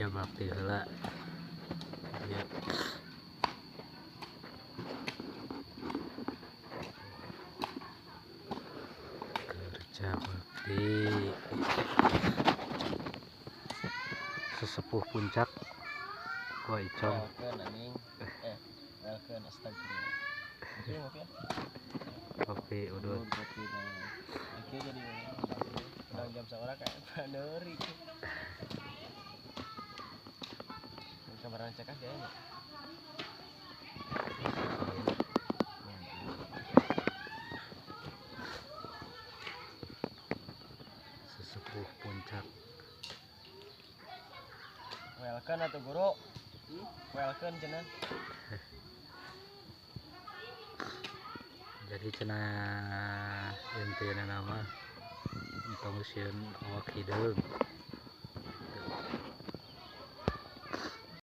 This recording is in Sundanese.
Kerja bakti heula. Ya. Kerja bakti sesepuh puncak Wa Icong. Welcome astagfirullah. Kopi udut. Kopi. Oke jadi udah jam seorang kayak paneri. Kamar cekah kayaknya. Sesepuh puncak. Welcome atau guru? Welcome cenah. Jadi cenah intina nama entong sieun awak hideung.